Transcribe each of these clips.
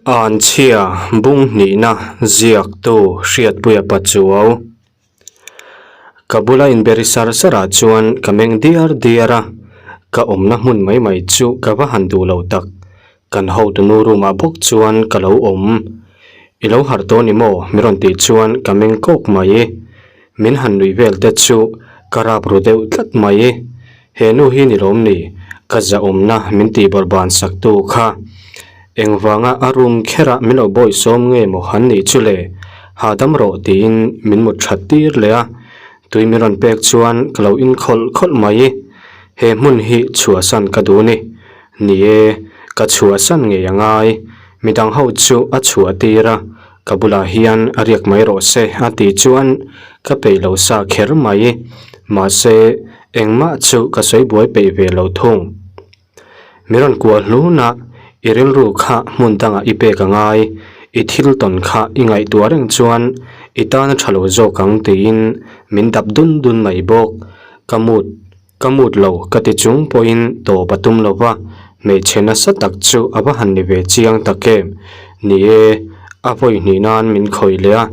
Anchhia bung hnihna ziaktu Hriatpuia Pachuau. Ka bula inberi sar sarah chuan ka meng diar diar a, ka awmna hmun mai mai chu ka va han duh lo tak. Kan hotunu room ah bawk chuan ka lo awm. I lo harh tawh ni maw? min rawn tih chuan ka meng kawk mai. Min han nuih vel te chu ka rap ru deuh tlat mai. He nu hi ni lawm ni? Ka zahawmna min tih bawrhban sak tu kha. Engvanga a room kherah min lo bawi sawm nge maw han nih chu le? Hahdam rawh tiin min mut that tir leh a. Tui min rawn pek chuan ka lo in khawlh khawlh mai. He hmun hi chhuahsan ka duh ni. Ni e, ka chhuahsan ngei a ngai. Midang ho chu a chhuah tir a, ka bulah hian a riak mai rawh se a tih chuan ka peih lo sa kher mai. Mahse, engmah chu ka sawi buai peih ve lo thung. Mi rawn kuah hlun a, i rilru kha hmun dangah i pek a ngai, i thil tawn kha i ngaihtuah reng chuan i tan a tha lo zawk ang tiin min dap dun dun mai bawk. Ka mut Ka mut lo ka ti chung pawhin tawp a tum lo va, hmeichhe nasa tak chu a va han ni ve chiang tak em? Ni e, a vawi hnih nan min khawih leh a,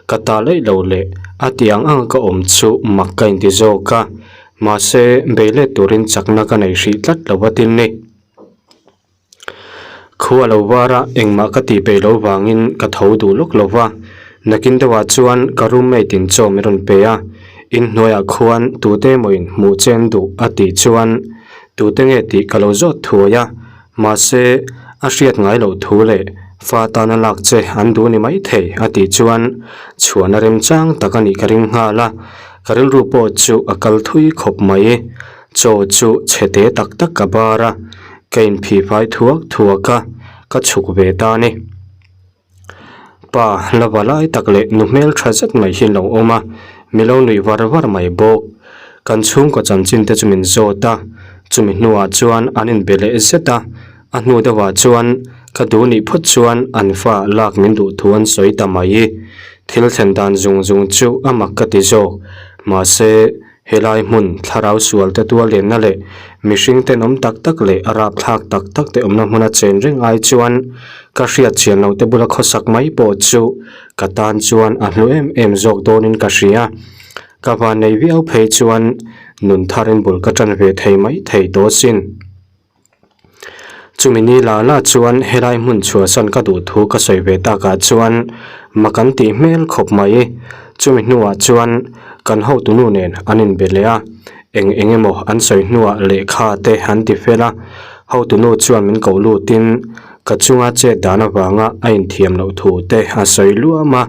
ka ta laih lo leh a ti ang ang ka awm chu mak ka inti zawk a, mahse beilet turin chakna ka nei hrih tlat lo va tin ni. Khua lo var a, engmah ka tih peih loh vangin ka tho duh lawk lo va. Nakin deuhah chuan ka roommate in chaw min rawn pe a, inhnuaiah khuan tute emaw in hmuh chen duh a tih chuan tute nge tih ka lo zawt thuai a, mahse a hriat ngai loh thu leh fa tana lak che an duh ni maithei a tih chuan chhuahna remchang tak a nih ka ring nghal a, ka rilru pawh chu a kal thui khawp mai. Chaw chu chhe te tak tak ka bar a, ka inphih fai thuak thuak a, ka chhuk ve ta a ni. Pa la va lai tak leh nu hmel tha zet mai hi lo awm a, mi lo nuih var var mai bawk. Kan chhungkaw chanchin te chu min zawt a, chumi hnuah chuan an inbe leh zet a, a hnu deuhah chuan ka duh nih phawt chuan an fa lak min duh thu an sawi ta mai. Thil thlen dan zung zung chu a mak ka ti zawk, mahse, Helai hmun thlarau sual te tual lenna leh mihring tenawm tak tak leh a rapthlak tak tak te awmna hmuna chen reng ai chuan ka hriat chian loh te bula khawsak mai pawh chu ka tan chuan a hlu em em zawk dawnin ka hria. Ka van nei viau phei chuan nun tharin bul ka tan ve thei mai thei tawh asin. Chumi ni la la chuan helai hmun chhuahsan ka duh thu ka sawi ve takah chuan mak an tih hmel khawp mai. Chumi hnuah chuan kan hotunu nen an inbe leh a, eng eng emaw an sawi hnuah lehkha te an ti fel a. Hotunu chuan min koh lutin ka chunga chet dan avanga a inthiam loh thu te a sawi luam a,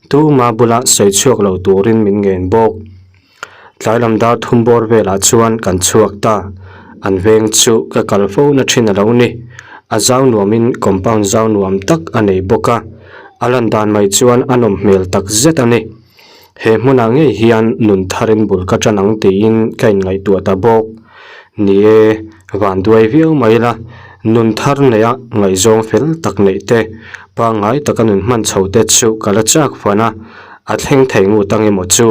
tuma bula sawi chhuak lo turin min ngen bawk. Tlai lam dar thum bawr velah chuan kan chhuak ta. An veng chu ka kal fo na thin a lo ni. A zau nuamin compound zau nuam tak a nei bawk a. A lan dan mai chuan a nawm hmel tak zet a ni. He hmunah ngei hian nun tharin bul ka tan ang tiin ka inngaihtuah ta bawk. Ni e, vanduai viau mai la, nun thar neia ngaihzawng fel tak neih te, pangngai taka nun hman chho te chu ka la chak fan a. A thleng thei ngut ang emaw chu?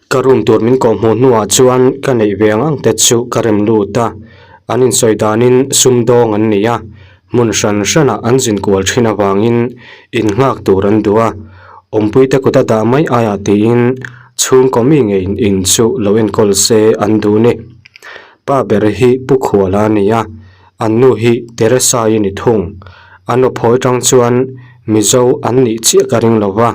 Ka room tur min kawh hmuh hnuah chuan ka neih ve ang ang te chu ka rem lut a, an insawi danin sumdawng an ni a, hmun hran hranah an zin kual thin avangin in nghak tur an duh a, awmpui te kut a dah mai aiah tiin chhungkaw mi ngeiin in chu lo enkawl se an duh ni. Pa ber hi Pu Khuala a ni a. An nu hi Teresa-i ni thung. An aw phawi tang chuan Mizo an nih chiah ka ring lo va,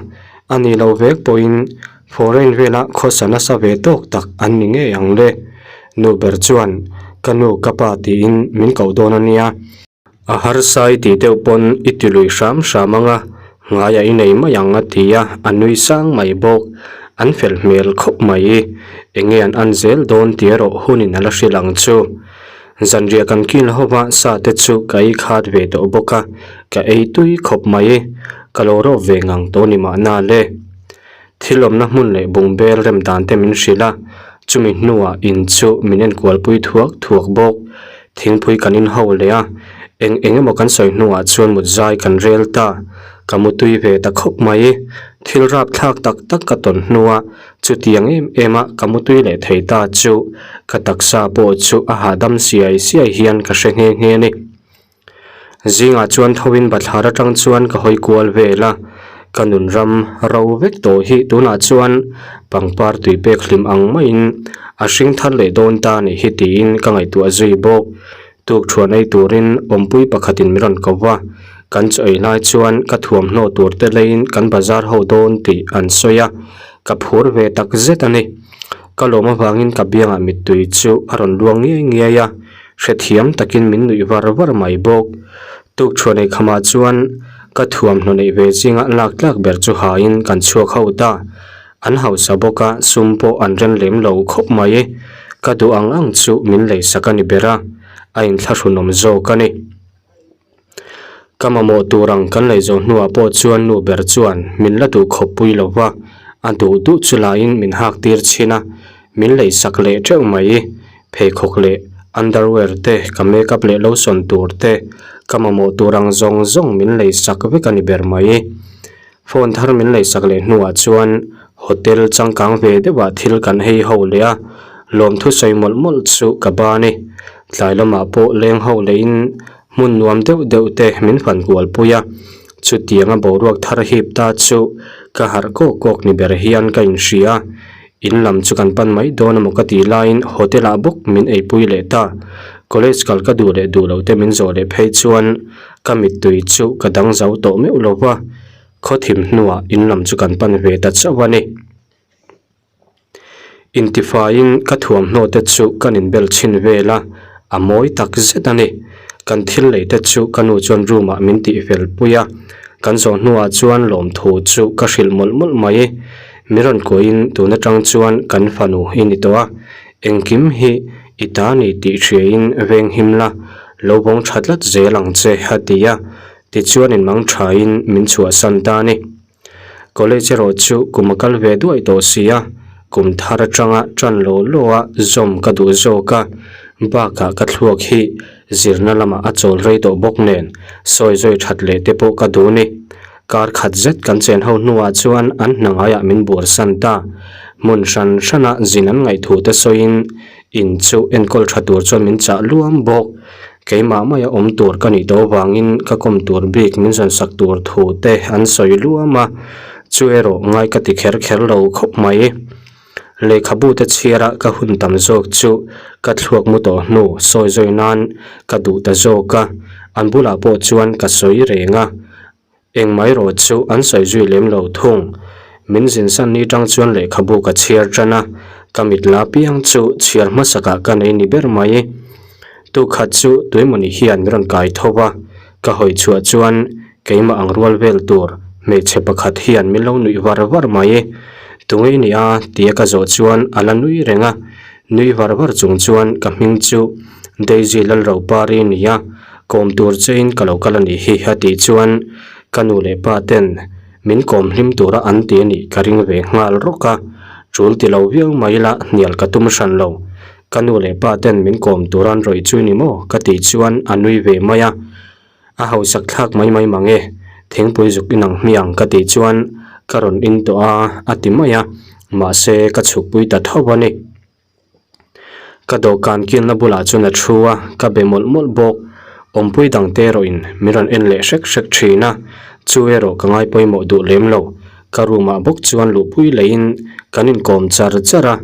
a nih loh vek pawhin foreign vela khawsa nasa ve tawk tak an ni ngei ang le. Nu ber chuan ka nu ka pa tiin min koh dawn a nia. A harsa i tih deuh pawn i ti lui hram hram ang a, ngaiah i nei mai ang a ti a, a nui sang mai bawk. An fel hmel khawp mai. Enge an an zel dawn tih erawh hunin a la hrilh ang chu. Zanriah kan kil ho va sa te chu ka ei khat ve tawh bawk a, ka ei tui khawp mai. Ka lo rawp ve ngang tawh ni mahna le. Thil awmna hmun leh bungbel rem dan te min hrilh a, chumi hnuah in chu min enkualpui thuak thuak bawk. Thingpui kan in ho leh a, eng eng emaw kan sawi hnuah chuan mut zai kan rel ta. Ka mu tui ve ta khawp mai. Thil rapthlak tak tak ka tawn hnua Chutiang em em a ka mutui leh thei ta chu ka taksa pawh chu a hahdam siai siai hian ka hre nghe nghe a ni. Zingah chuan thoin bathlar atang chuan ka hawi kual vel a, ka nun ram ro vek tawh hi tunah chuan pangpar tui pek hlim ang maiin a hring thar leh dawn ta nih hi tiin ka ngaihtuah zui bawk. Tukthuan ei turin awmpui pakhatin min rawn ko va, kan chaw ei lai chuan ka thuamhnaw tur te leiin kan bazar ho dawn tih an sawi a, ka phur ve tak zet a ni. Ka lawm avangin ka biangah mittui chu a rawn luang ngiai ngiai a, hrethiam takin min nuih var var mai bawk. Tukthuan ei khamah chuan ka thuamhnaw neih ve zinga lak tlak ber chu hain kan chhuak ho ta. An hausa bawk a, sum pawh an ren lem lo khawp mai. Ka duh ang ang chu min leisak a ni ber a, a inthlahrunawm zawk a ni. Ka mamawh tur ang kan lei zawh hnuah pawh chuan nu ber chuan min la duh khawp pui lo va, a duh duh chu laiin min hak tir chhin a, min leisak leh teuh mai. Pheikhawk leh underwear te, ka makeup leh lotion tur te, ka mamawh tur ang zawng zawng min leisak vek a ni ber mai. Phone thar min leisak leh hnuah chuan hotel changkang ve deuhah thil kan hei ho leh a, lawmthu sawi mawlh mawlh chu ka ban e. Tlai lamah pawh leng ho leiin hmun nuam deuh deuh te min fan kual pui a, chutianga boruak thar hip ta chu ka harh kawk kawk ni ber hian ka inhria. In lam chu kan pan mai dawn emaw ka tih laiin hotel ah bawk min eipui leh ta. College kal ka duh leh duh loh te min zawh leh phei chuan Ka mittui chu ka dang zo tawh meuh lo va, khaw thim hnuah in lam chu kan pan ve ta chauh a ni. Intifaiin ka thuamhnaw te chu kan inbel chhin vel a, a mawi tak zet a ni. Kan thil lei te chu ka nu chuan room ah min tihfel pui a, kan zawh hnuah chuan lawmthu chu ka hrilh mawlh mawlh mai. Mi rawn kuahin tun atang chuan kan fanu i ni tawh a, Engkim hi i ta ni tih hriain veng him la, lo vawng tha tlat zel ang che a ti a, tichuan in mang thain min chhuahsan ta a ni. College erawh chu kum a kal ve duai tawh si a, kum thar atanga tan law law a zawm ka duh zawk a, bakah ka thluak hi zirna lamah a chawl rei tawh bawk nen sawi zawi that leh te pawh ka duh ni. Kar khat zet kan chen ho hnuah chuan an hna ngaiah min buarsan ta. Hmun hran hrana zin an ngaihthu te sawiin in chu enkawl tha tur chuan min chah luam bawk. Keimah maia awm tur ka nih tawh avangin ka kawm tur bik min zawnsak tur thu te an sawi luam a, chu erawh ngai ka ti kher kher lo khawp mai. Lehkhabu te chhiara ka hun tam zawk chu ka thluak mu tawh hnu sawi zawi nan ka duh ta zawk a, an bulah pawh chuan ka sawi reng a, engmah erawh chu an sawi zui lem lo thung. Min zinsan ni tang chuan lehkhabu ka chhiar tan a, ka mit la piang chu chhiar hmasakah ka nei ni ber mai. Tukhat chu tuemawni hian min rawn kai tho va, ka hawi chhuah chuan Keimah ang rual vel tur hmeichhe pakhat hian min lo nuih var var mai. Tunge i nih a? tia ka zawh chuan a la nui reng a. Nui var var chung chuan ka hming chu Daisy Lalropari i ni a, kawm tur chein ka lo kal a nih hi a tih chuan ka nu leh pa ten min kawm hlim tura an ti a nih ka ring ve nghal rawk a. Tul ti lo viau mai la hnial ka tum hran lo. Ka nu leh pa ten min kawm tura an rawih chu ni maw? ka tih chuan a nui ve mai a. A hausak thlak mai mai mang e, thingpui zuk in ang hmiang ka tih chuan ka rawn in tawh a, a ti mai a, mahse ka chhukpui ta tho a ni. Ka dawhkan kilna bulah chuan a thu a, ka be mawlh mawlh bawk. Awmpui dangte erawhin min rawn en leh hrek hrek thin a, chu erawh ka ngai pawimawh duh lem lo. Ka room ah bawk chuan luhpui leiin kan inkawm char char a,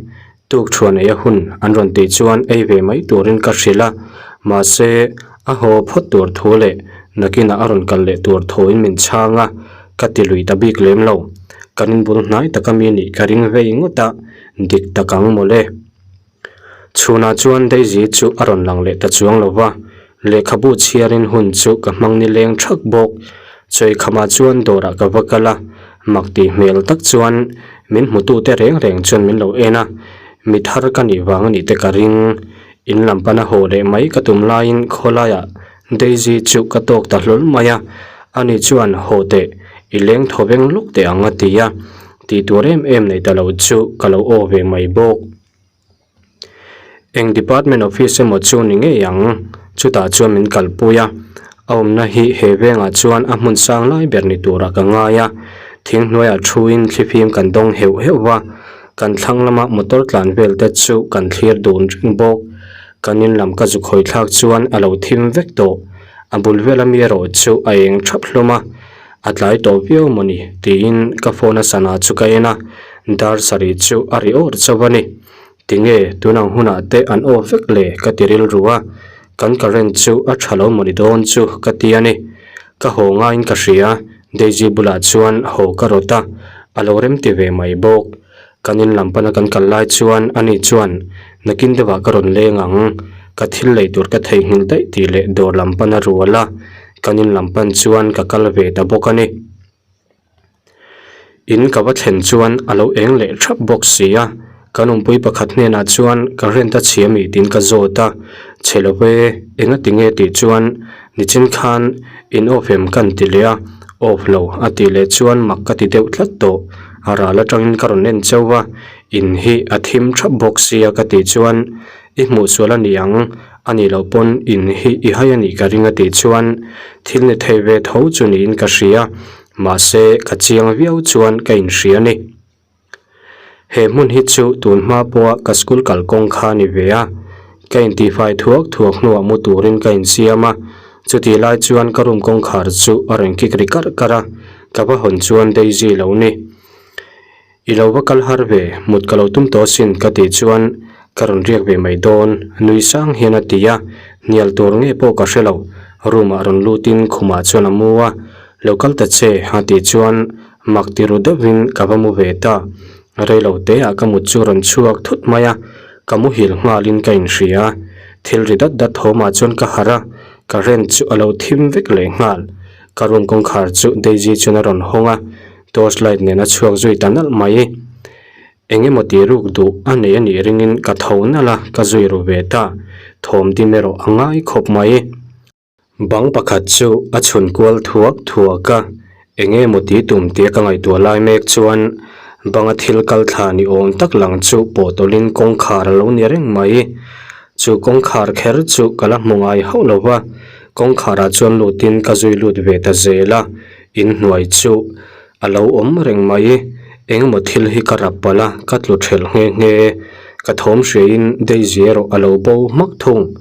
Tuk thuan ei a hun an rawn tih chuan ei ve mai turin ka hrilh a, mahse a haw phawt tur thu leh nakinah a rawn kal leh tur thuin min chhang a, ka ti lui ta bik lem lo. Kan inbul hnai taka mi nih ka ring vei ngawt a, dik tak ang mawle. Chhunah chuan Daisy chu a rawn lang leh ta chuang lo va, lehkhabu chhiarin hun chu ka hmang nileng thak bawk. Chawikhamah chuan dawrah ka va kal a, Mak tih hmel tak chuan min hmutute reng reng chuan min lo en a, mi thar ka nih vang a nih te ka ring. In lam pana haw leh mai ka tum laiin khawlaiah Daisy chu ka tawk ta hlawl mai a, ani chuan haw teh i leng thaw veng lawk teh ang a ti a, tih tur em em nei ta lo chu ka lo aw ve mai bawk. Eng department office emaw chu ni ngei ang, chutah chuan min kalpui a, a awmna hi he vengah chuan a hmun sang lai ber ni turah ka ngai a, thing hnuaiah thuin thlifim kan dawng heuh heuh va, kan thlang lama motor tlan vel te chu kan thlir dun reng bawk, kan in lam ka zu khawi thlak chuan a lo thim vek tawh. A bul vela mi erawh chu a eng thap hlawm a, a tlai tawh viau mawni tiin ka phone a sana chu ka en a, dar sarih chu a ri awr chauh a ni. Tinge tunang hunah te an aw vek le ka ti rilru a, kan current chu a tha lo mawni dawn chu ka ti a ni. Ka haw ngaiin ka hria, Daisy bulah chuan haw ka rawt a, a lo remti ve mai bawk. Kan in lam pana kan kal lai chuan ani chuan nakin deuhah ka rawn leng ang, ka thil lei tur ka theihnghilh daih tih leh dawr lam pana rual a, kan in lam pan chuan ka kal ve ta bawk a ni. In ka va thlen chuan a lo eng leh thap bawk si a, kan awmpui pakhat hnenah chuan ka rent a chhia mi tiin ka zawt a, chhe lo e, engati nge tih chuan nichin khan in off em ka ti leh a, off lo a tih leh chuan mak ka ti deuh tlat tawh, a ral atangin ka rawn en chauh a, in hi a thim thap bawk sia ka tih chuan I hmuh sual a ni ang, a nih loh pawn in hi i hai a nih ka ring a tih chuan thil ni thei ve tho chu niin ka hria, mahse ka chiang viau chuan ka inhria a ni. He hmun hi chu tun hma pawha ka school kal kawng kha a ni ve a, ka intihfai thuak thuak hnuah mu turin ka insiam a, chutih lai chuan ka room kawngkhar chu a rawn kik ri karh karh a, ka va hawn chuan Daisy lo ni. I lo va kal har ve, mut ka lo tum tawh asin ka tih chuan ka rawn riak ve mai dawn, nui sang hian a ti a, hnial tur nge pawh ka hre lo, room ah rawn lutin khumah chuan a mu a, lo kal ta che a tih chuan mak ti ru deuhin ka va mu ve ta, rei lo te ah ka mut chu rawn chhuak thut mai a, ka muhil nghalin ka inhria, thil ri dat dat thawmah chuan ka harh a, current chu a lo thim vek leh nghal, ka room kawngkhar chu Daisy chuan a rawn hawng a. Torch light nen a chhuak zui ta nalh mai. Eng emaw tih ruk duh a nei a nih ringin ka tho nalh a, ka zui ru ve ta. Thawm dim erawh a ngai khawp mai. Bang pakhat chu a chhun kual thuak thuak a, eng emaw tih tum tia ka ngaihtuah lai mek chuan banga thil kal thla ni awm tak lang chu pawh tawlhin kawngkhar a lo ni reng mai. Chu kawngkhar kher chu ka la hmu ngai hauh lo va, kawngkharah chuan lutin ka zui lut ve ta zel a. Inhnuai chu a lo awm reng mai, engemaw thil hi ka rap palh a, ka tlu thelh nghe nghe. Ka thawm hriain Daisy erawh a lo bo hmak thung.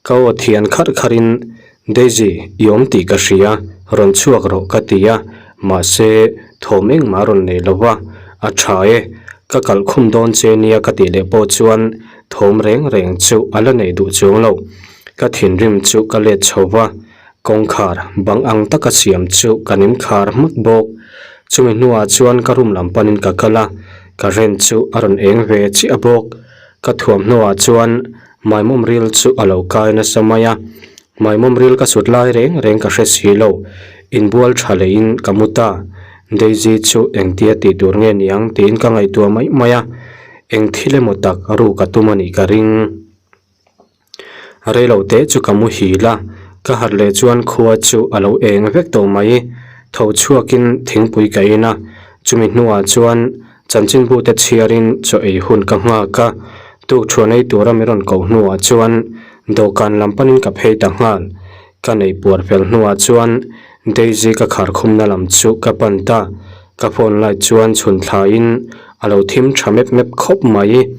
Ka aw thian kharh kharhin, Daisy, i awm tih ka hria, rawn chhuak rawh ka ti a, mahse thawm engmah a rawn nei lo va, a tha e, ka kalh khum dawn che nia ka tih leh pawh chuan thawm reng reng chu a la nei duh chuang lo. Ka thinrim chu ka let chho va. Kawngkhar bang ang taka siam chu kan inkhar hmak bawk. Chumi hnuah chuan ka room lam panin ka kal a, current chu a rawn eng ve chiah bawk. Ka thuamhnuah chuan maimawm ril chu a lo kai nasa mai a, maimawm ril ka sut lai reng reng ka hre si lo. Inbual tha leiin ka mu ta. Daisy chu engtia tih tur nge niang tiin ka ngaihtuah mai mai a, eng thil emaw tak ruk a tum a nih ka ring. Reilo te chu ka muhil a, ka harh leh chuan khua chu a lo eng vek tawh mai. Tho chhuakin thingpui ka in a, chumi hnuah chuan chanchinbu te chhiarin chaw ei hun ka nghak a, tukthuan ei tura min rawn koh hnuah chuan dawhkan lam panin ka phei ta nghal. Ka nei puar fel hnuah chuan Daisy ka khar khumna lam chu ka pan ta, ka phone light chuan chhun thlaiin a lo thim tha mep mep khawp mai.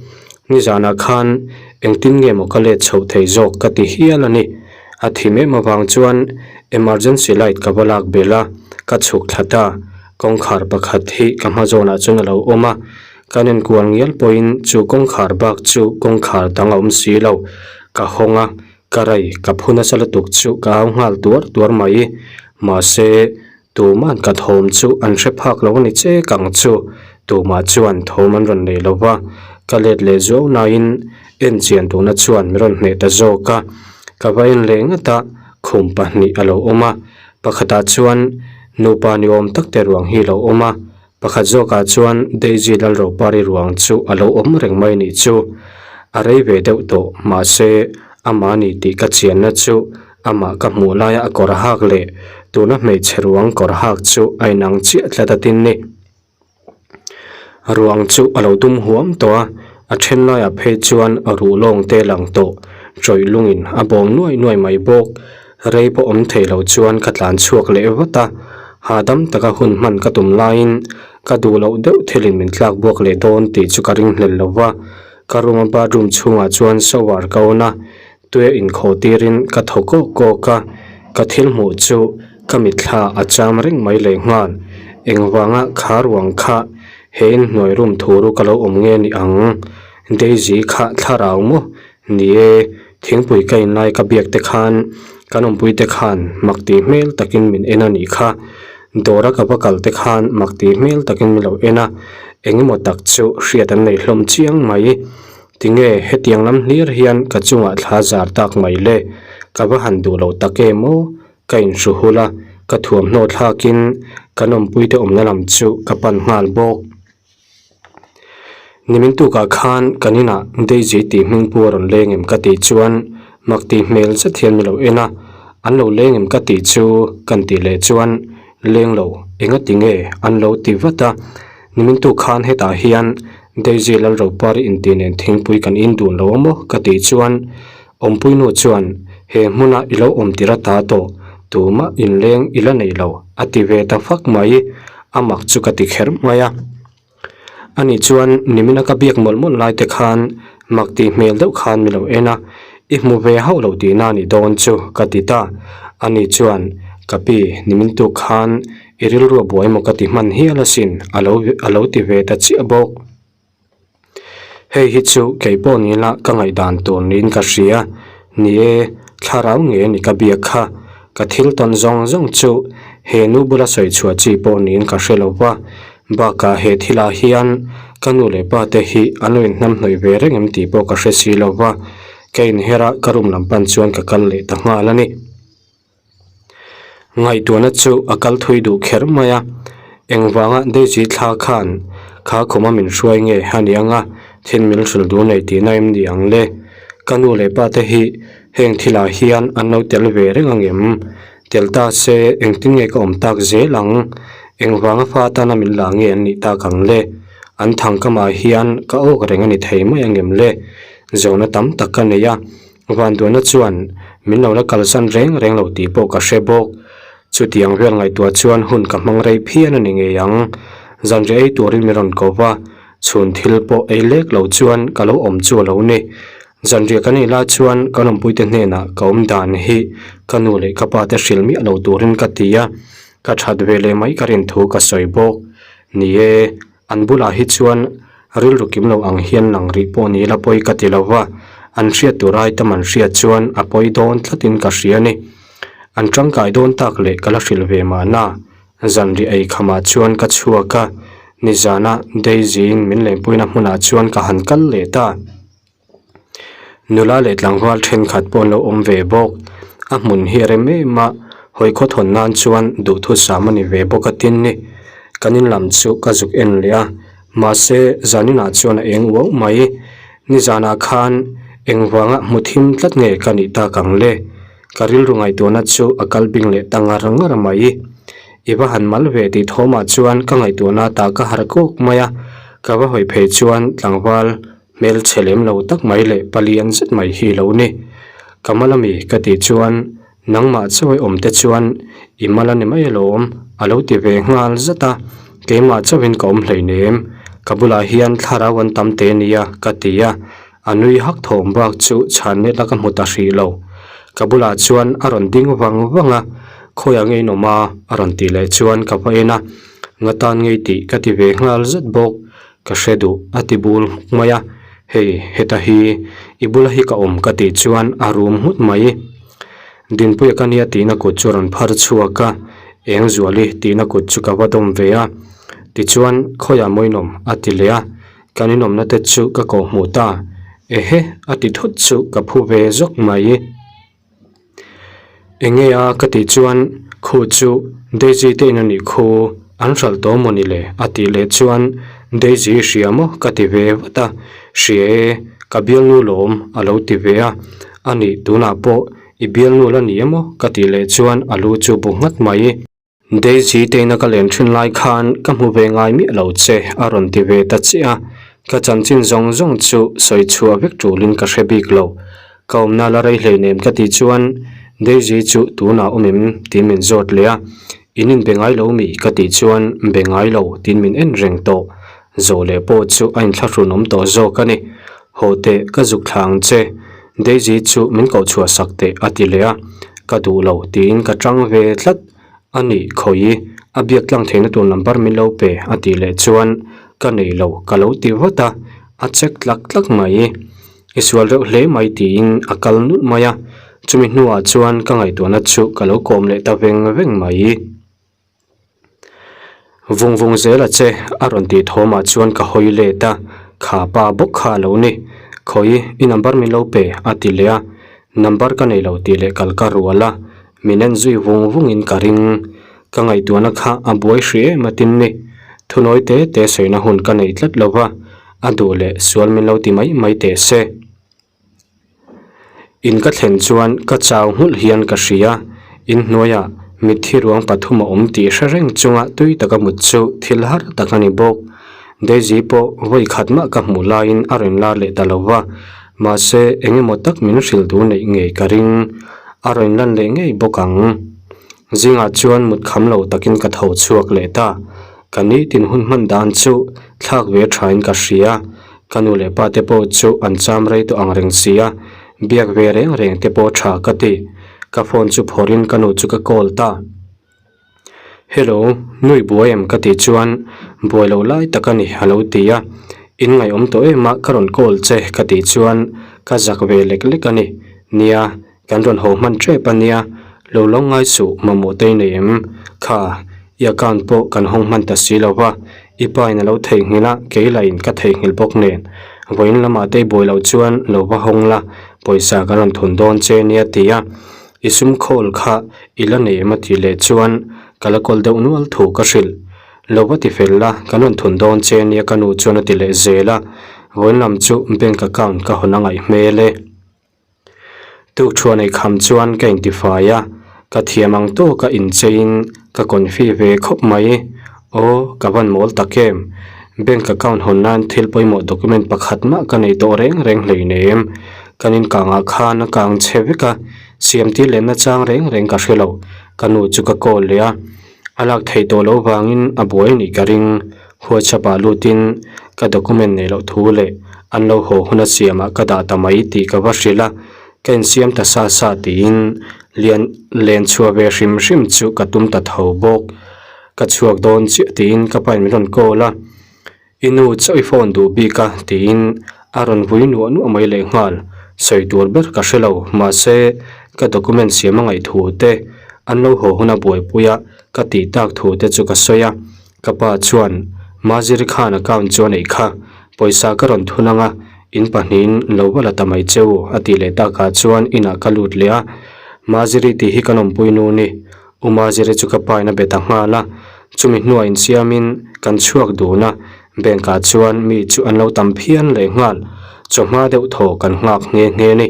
Nizanah khan engtin nge maw ka let chhoh thei zawk ka ti hial a ni. A thim em avang chuan emergency light ka va lak belh a, ka chhuk thla ta. Kawngkhar pakhat hi ka hma zawnah chuan a lo awm a, kan enkual ngial pawhin chu kawngkhar bak chu kawngkhar dang a awm si lo. Ka hawng a, Ka rai ka phu nasa lutuk chu ka au nghal tuar tuar mai. Mahse, tuma'n ka thawm chu an hre phak lo a ni che kang chu. Tumah chuan thawm an rawn nei lo va, ka let leh zuau naiin en chian duhna chuan min rawn hneh ta zawk a. Ka va en leh ngat a, khum pahnih a lo awm a. Pakhatah chuan nupa ni awm tak te ruang hi a lo awm a, Pakhat zawkah chuan Daisy Lalropari ruang chu a lo awm reng mai nih chu. A rei ve deuh tawh, mahse amah ni tih ka chianna chu amah ka hmuh laia a kawr hak leh tuna hmeichhe ruang kawr hak chu a inang chiah tlat a tin ni. Ruang chu a lo dum huam tawh a, a then laiah phei chuan ruh lawng te lang tawh, tawih lungin a bawm nuai nuai mai bawk. Rei pawh awm thei lo chuan ka tlan chhuak leh vat a, hahdam taka hun hman ka tum laiin ka duh loh deuh thilin min tlak buak leh dawn tih chu ka ringhlel lo va. Ka room a bathroom chhungah chuan shower ka on a, tuia inkhawh tirin ka thaw kawk kawk a. Ka thil hmuh chu ka mitthla a cham reng mai lehnghal. Engvanga kha ruang kha he inhnuai room thuru ka lo awm nge ni ang? Daisy kha thlarau maw? Ni e, thingpui ka inlai ka biak te khan kan awmpui te khan mak tih hmel takin min en a nih kha. Dawra ka va kal te khan mak tih hmel takin min lo en a, engemaw tak chu hriat an nei hlawm chiang mai. Tinge hetiang lam hlir hian ka chungah thla zar tak mai le? Ka va han duh lo tak em aw? Ka inhru hul a, ka thuamhnaw thlakin kan awmpuite awmna lam chu ka pan nghal bawk. Nimin tukah khan kan inah Daisy tih hming pu a rawn leng em ka tih chuan mak tih hmel zet hian min lo en a, an lo leng em ka tih chu kan tih leh chuan leng lo enga ti nge an lo ti vat a, nimin tuk khan hetah hian Daisy Lalropari intih nen thingpui kan in dun lo a maw ka tih chuan Awmpuinu chuan he hmuna i lo awm tir ata tawh tumah inleng i la nei lo a ti ve ta fak mai, a mak chu ka ti kher mai a. Ani chuan nimina ka biak mawlh mawlh lai te khan mak tih hmel deuh khan mi lo en a, i hmu ve hauh lo tihna a nih dawn chu ka ti ta. Ani chuan ka pi nimin tuk khan i rilru a buai maw ka ti hman hial asin a lo a lo ti ve ta chiah bawk. Hei hi chu kei pawh ni la ka ngaihdan tur niin ka hria. Ni e, thlarau nge ni ka biak kha. Ka thil tawn zawng zawng chu he nu bula sawi chhuah chi pawh niin ka hre lo va. Bakah he thilah hian ka nu leh pa te hi an lo inhnamhnawih ve reng em tih pawh ka hre si lo va. Ka inher a, ka room lam pan chuan ka kal leh ta nghal a ni. Ngaihtuahna chu a kal thui duh kher mai a, engvanga Daisy thla khan kha khuma min hruai nge a ni anga thil min hrilh duh nei tihna em ni ang le? Ka nu leh pa te hi heng thilah hian an lo tel ve reng ang em? Tel ta se engtin nge ka awm tak zel ang? Engvanga fa atana min la nge an nih tak ang le? An thangkamah hian ka awk reng a ni thei mai ang em le? Zawhna tam tak ka nei a. Vanduana chuan min lo la kalsan reng reng lo tih pawh ka hre bawk. Chutiang vel ngaihtuah chuan hun ka hmang rei phian a ni ngei ang. Zanriah ei turin min rawn ko va, chhun thil pawh ei lek lo chuan ka lo awm chu a lo ni. Zanriah kan ei lai chuan kan awmpuite hnenah ka awm dan hi ka nu leh ka pa te hrilh miah lo turin ka ti a, ka that ve leh mai ka rin thu ka sawi bawk. Ni e. An bulah hi chuan rilru kim lo ang hian lang rih pawh ni la pawi ka ti lo va, an hriat tur ai tam an hriat chuan a pawi dawn tlatin ka hria a ni. An tangkai dawn tak leh ka la hrilh ve mahna, zanriah ei khamah chuan ka chhuak a, nizana Daisy-in min lenpuina hmunah chuan ka han kal leh ta. Nula leh tlangval thenkhat pawh an lo awm ve bawk. A hmun hi a rem em a, hawi khawthawn nan chuan duhthusam a ni ve bawk a tin ni. Kan in lam chu ka zuk en leh a, mahse zaninah chuan a eng uauh mai. Nizanah khan engvanga hmu thim tlat nge ka nih tak ang le? Ka rilru ngaihtuahna chu a kal bing leh ta ngar ngar mai. I va han mal ve tih thawmah chuan ka ngaihtuahna ta ka harh kawk mai a, ka va hawi phei chuan tlangval Hmelchhe lem lo tak mai leh palian zet mai hi lo ni. Ka mal ami ka tih chuan nangmah chawi awm te chuan i mal a ni mai alawm a lo ti ve nghal zat a, keimah chauhin ka awm hleinem, ka bulah hian thlarau an tam te nia ka ti a, a nui hak thawm bak chu chhan let a ka hmu ta hrih lo. Ka bulah chuan a rawn ding vang vang a, khawiah nge in awm a? a rawn tih leh chuan ka va en a, nga tan ngei tih ka ti ve nghal zat bawk. Ka hre duh, a ti bul hmuk mai a. Hei, heta hi, i bula hi ka awm ka tih chuan a rum nghut mai. Dinpuia ka nia tihna kut chu a rawn phar chhuak a, Engzuali tihna kut chu ka va dawm ve a. Tichuan, khawiah maw inawm? a ti leh a. Kan inawmna te chu ka kawh hmuh ta. Ehe, a ti thut chu ka phu ve zawk mai. Enge a ka tih chuan khu chu Daisy te in a nih khu an hralh tawh maw ni le a tih leh chuan Daisy i hria maw ka ti ve vat a, hria e ka bialnu lawm a lo ti ve a, a nih tunah pawh i bialnu la ni emaw ka tih leh chuan a lu chu bu nghat mai. Daisy teina ka len thin lai khan ka hmu ve ngai miah lo che a rawn ti ve ta chiah a, ka chanchin zawng zawng chu sawi chhuah vek tulin ka hre bik lo. Ka awmna la rei hleinem ka tih chuan Daisy chu tunah awm em tiin min zawt leh a, in inbe ngai lo mi ka tih chuan be ngai lo tiin min en reng tawh. Zawh leh pawh chu a inthlahrun awm tawh zawk a ni. Haw teh ka zuk thla ang che, Daisy chu min koh chhuah sak teh a ti leh a. Ka duh lo tiin ka tang ve tlat a ni khawi a biak tlang theihna tur number min lo pe a tih leh chuan ka nei lo ka lo ti vat a, a check tlak tlak mai. I sual reuh hle mai tiin a kal nulh mai a, chumi hnuah chuan ka ngaihtuahna chu ka lo kawm leh ta veng veng mai. Vung vung zel a che a rawn tih thawmah chuan ka hawi let a, kha pa bawk kha a lo ni. Khawi i number min lo pe a ti leh a, number ka nei lo tih leh kal ka rual a, min en zui vung vungin ka ring. Ka ngaihtuahna kha a buai hrih em a tin ni. Thunawi te te sawina hun ka nei tlat lo va, a duh leh sual min lo ti mai mai teh se. In ka thlen chuan ka chau nghulh hian ka hria, in hnuaiah mitthi ruang pathum a awm tih hre reng chunga tui taka mut chu thil har tak a ni bawk. Daisy pawh vawi khat mah ka hmuh laiin a rawn lar leh ta lo va, mahse eng emaw tak min hrilh duh neih ngei ka ring. A rawn lan leh ngei bawk ang. Zingah chuan mut kham lo takin ka tho chhuak leh ta. Ka nitin hun hman dan chu thlak ve thain ka hria. Ka nu leh pa te pawh chu an cham rei tawh ang reng si a, biak ve reng reng te pawh tha ka ti. Ka phone chu phawrhin ka nu chu ka call ta. Hello, nui buai em ka tih chuan buai lo lai tak a ni a lo ti a. In ngaihawm tawh em a ka rawn call che ka tih chuan ka zak ve lek lek a ni. Nia, Kan rawn haw hman tep a nia, lo lo ngai suh mamawh te i nei em? Kha, i account pawh kan hawng hman ta si lo va, i pa in a lo theihnghilh a, kei lah in ka theihnghilh bawk nen. Vawiin lamah te i buai loh chuan lo va hawng la, pawisa kan rawn thun dawn che nia ti a, i sum khawl kha i la nei em a tih leh chuan ka la kawl deuh nual thu ka hrilh. Lo va ti fel la, kan rawn thun dawn che nia ka nu chuan a ti leh zel a, vawiin lam chu bank account ka hawn a ngaih hmel e. Tukṭhuan ei kham chuan ka intifai a, ka thiam ang tawka incheiin ka confi ve khawp mai. Aw, ka van mawl tak em? Bank account hawn nan thil pawimawh document pakhat mah ka nei tawh reng reng hleinem. Kan inkangah khan a kang chhe vek a, siam tir lehna chang reng reng ka hre lo. Ka nu chu ka call leh a, a lak theih tawh loh vangin a buai a nih ka ring. Huachhapah lutin ka document neih loh thu leh an lo haw huna siamah ka dah ta mai tih ka va hrilh a, ka insiam ta sa sa tiin lian len chhuah ve hrim hrim chu ka tum ta tho bawk. Ka chhuak dawn chiah tiin ka pain min rawn call a, I nu chauh i phone duh bik a tiin a rawn vui nuah nuah mai lehnghal. Sawi tur ber ka hre lo, mahse ka document siam a ngaih thu te an lo haw huna buaipui a ka tih tak thu te chu ka sawi a. Ka pa chuan, Maziri khan account chu a neih kha, pawisa ka rawn thun ang a, in pahnihin lo va la ta mai che u, a tih leh takah chuan inah ka lut leh a. Maziri tih hi kan awmpui nu ni. U Maziri chu ka pa in a be ta nghal a, chumi hnuah insiamin kan chhuak dun a, bank ah chuan mi chu an lo tam phian leh nghal, chawhma deuh thaw kan nghak nghe nghe ni.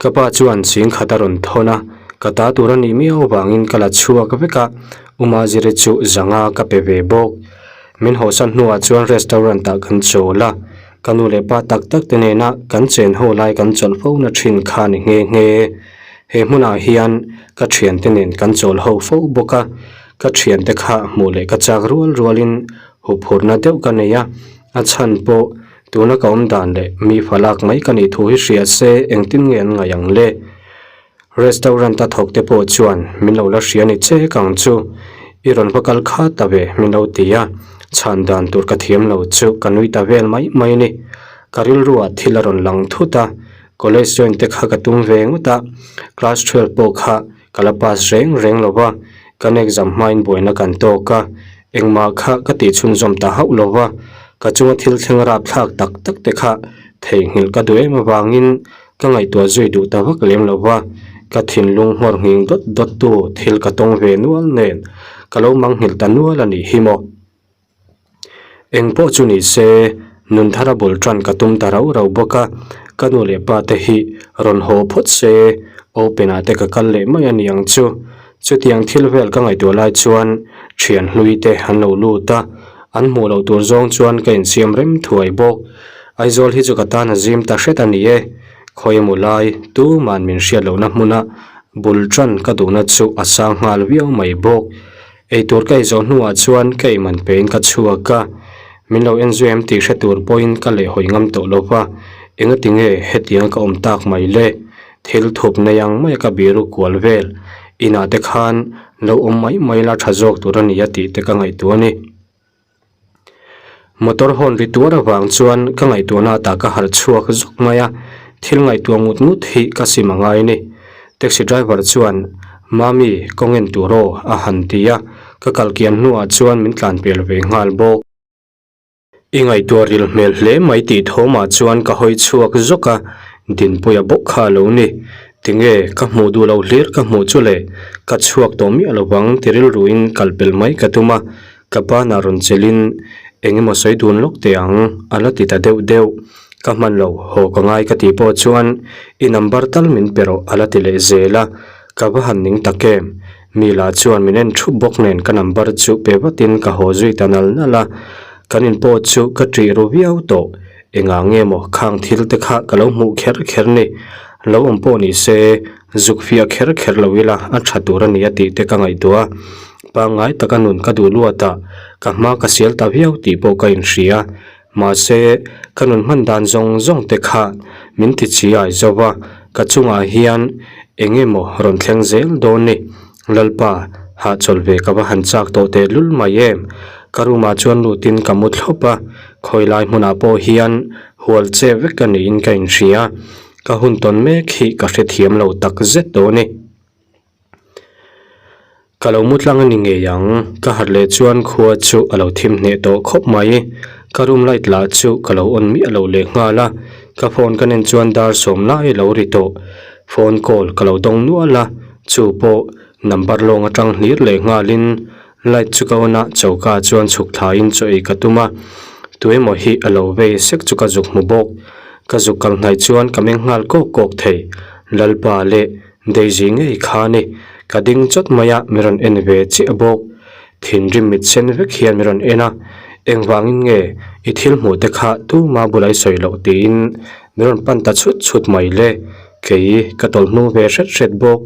Ka pa chuan ching khat a rawn thawn a, ka ta tur a nih miau avangin ka la chhuak vek a, U Maziri chu zanga ka pe ve bawk. Min hawsan hnuah chuan restaurant ah kan chawl a, ka nu leh pa tak tak te nena kan chen ho lai kan chawlh fo na thin kha ni nghe nghe. He hmunah hian ka thiante nen kan chawl ho fo bawk a, ka thiante kha hmuh leh ka chak rual rualin huphurhna deuh ka nei a, a chhan pawh Tuna ka awm dan leh mi fa lak mai ka nih thu hi hria se engtin nge an ngaih ang le? Restaurant a thawk te pawh chuan min lo la hria ni che kang chu i rawn va kal kha ta ve min lo ti a, chhan dan tur ka thiam lo chu ka nui ta vel mai mai ni. Ka rilruah thil a rawn lang thut a, college join te kha ka tum ve ngawt a, class 12 pawh kha Ka la pass reng reng lo va, kan exam hmain buaina kan tawk a, engmah kha ka tih chhunzawm ta hauh lo va, ka chunga thil thleng rapthlak tak tak te kha theihnghilh ka duh em avangin ka ngaihtuah zui duh ta vak lem lo va, ka thinlung nghawr nghing dawt dawt tu thil ka tawng ve nual nen ka lo mangnghilh ta nual a nih hi maw. Eng pawh chu ni se, nun thara bul tan ka tum ta rauh rauh bawk a, ka nu leh pa te hi rawn haw phawt se, open ah te ka kal leh mai a ni ang chu. Chutiang thil vel ka ngaihtuah lai chuan thian hlui te an lo lut a, an hmuh loh tur zawng chuan ka insiam rem thuai bawk. Aizawl hi chu ka tan a zim ta hret a ni e, khawi emaw lai tuman min hriat lohna hmuna bul tan ka duhna chu a sang nghal viau mai bawk. Eitur ka ei zawh hnuah chuan ka ei man pein ka chhuak a, min lo en zui em tih hre tur pawhin ka lehhawi ngam tawh lo va, engati nge hetiang ka awm tak mai le? Thil thup nei ang mai a ka biru kual vel. Inah te khan lo awm mai mai la tha zawk tur a ni a tih te ka ngaihtuah a ni. Motor hawn ri tuar avang chuan ka ngaihtuahna atah ka harh chhuak zawk mai a, thil ngaihtuah ngut ngut hi ka sim a ngai a ni. Taxi driver chuan, Mami, kawng en tur aw, a han ti a, ka kal kian hnuah chuan min tlan pel ve nghal bawk. I ngaihtuah ril hmel hle mai tih thawmah chuan ka hawi chhuak zawk a, Dinpuia bawk kha a lo ni. Tinge, ka hmuh duh lo hlir ka hmuh chu le, ka chhuak tawh miah lo vang ti rilruin kal pel mai ka tum a, ka banah rawn chelhin eng emaw sawi dun lawk teh ang a la ti ta deuh deuh. Ka hman lo, haw ka ngai ka tih pawh chuan i number tal min pe rawh a la ti leh zel a, ka va han ning tak em. Mi lah chuan min en thup bawk nen ka number chu pe vatin ka haw zui ta nal nal a, kan in pawh chu ka ṭih ru viau tawh. Engah nge maw khang thil te kha ka lo hmuh kher kher ni? Lo awm pawh ni se zuk fiah kher kher lo ila a ṭha tur a ni a tih te ka ngaihtuah a. Pangngai taka nun ka duh luat a, ka hma ka sial ta viau tih pawh ka inhria. Mahse, ka nun hman dan zawng zawng te kha min ti chiai zo va, ka chungah hian eng emaw rawn thleng zel dawn ni. Lalpa, hahchawlh ve ka va han chak tawh teh lul mai em? Ka room ah chuan lutin ka mu thlawp a, khawi lai hmunah pawh hian hual che vek a niin ka inhria. Ka hun tawn mek hi ka hrethiam lo tak zet dawn ni. Ka lo mu tlang a ni ngei ang, ka harh leh chuan khua chu a lo thim hneh tawh khawp mai. Ka room light lah chu ka lo on miah lo leh nghal a, ka phone ka nen chuan dar sawm lai a lo ri tawh. Phone call ka lo dawng nual a, chu pawh number lawng atang hlir leh nghalin light chu ka on a, choka chuan chhuk thlaiin chaw ei ka tum a, tuemaw hi a lo vei sek chu ka zuk hmu bawk. Ka zuk kal hnaih chuan ka meng nghal kawk kawk thei, Lalpa leh Daisy ngei kha ni, ka ding chawt mai a, mi rawn en ve chiah bawk. Thinrim mit sen vek hian mi rawn en a, engvangin nge i thil hmuh te kha tuma bula i sawi loh tiin mi rawn pan ta chhut chhut mai le. Kei ka tawlh hnung ve hret hret bawk,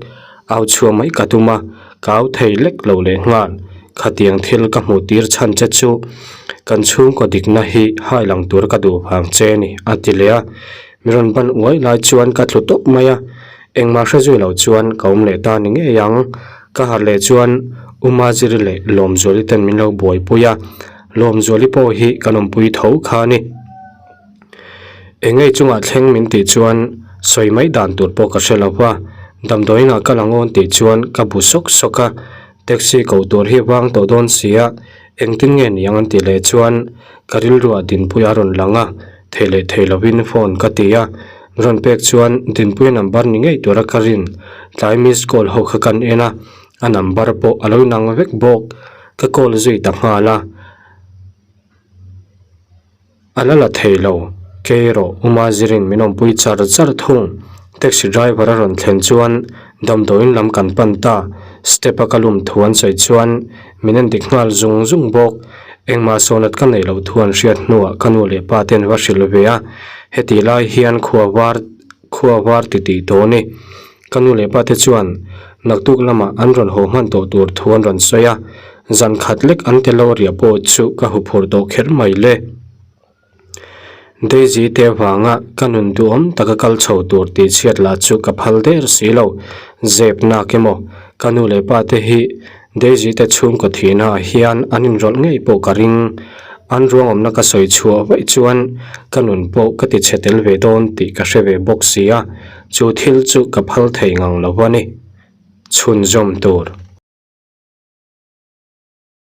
au chhuah mai ka tum a, ka au thei lek lo leh nghal. Khatiang thil ka hmuh tir chhan che chu kan chhungkaw dikna hi hai lang tur ka duh vang che ni a ti leh a, mi rawn ban uai lai chuan ka tlu tawp mai a. Engmah hre zui loh chuan ka awm leh ta ni ngei ang. Ka harh leh chuan U Maziri leh Lawmzuali ten min lo buaipui a, Lawmzuali pawh hi kan awmpui tho kha a ni. Engei chungah thleng min tih chuan sawi mai dan tur pawh ka hre lo va, damdawiin ah ka la ngawn tih chuan ka bu sawk sawk a, taxi koh tur hi vang tawh dawn sia, engtin nge niang an tih leh chuan ka rilruah Dinpuia a rawn lang a, Thei leh thei lovin phone ka ti a, rawn pek chuan Dinpuia number ni ngei tura ka rin tlai miss call ho kha kan en a, a number pawh a lo inang vek bawk. Ka call zui ta nghal a, a la la thei lo. Kei erawh Uma zirin min awmpui char char thung. Taxi driver a rawn thlen chuan damdawiin lam kan pan ta, step a ka lum thu an sawi chuan min en dik nghal zung zung bawk. Engmah sawnat ka neih loh thu an hriat hnuah ka nu leh pa ten va hrilh ve a, hetih lai hian khua var khua var ti tih tawh a ni. Ka nu leh pa te chuan naktuk lamah an rawn haw hman tawh tur thu an rawn sawi a, zan khat lek an tel lo riah pawh chu ka huphurh tawh kher mai le. Daisy te avanga ka nun duhawm taka kal chho tur tih chhiat lah chu ka phal der si lo. Zep nak emaw, ka nu leh pa te hi Daisy te chhungkaw thihna ah hian an inrawlh ngei pawh ka ring. An ruangawmna ka sawi chhuah vaih chuan ka nun pawh ka ti chhe tel ve dawn tih ka hre ve bawk si a, chu thil chu ka phal thei ngang lo a ni. Chhunzawm tur.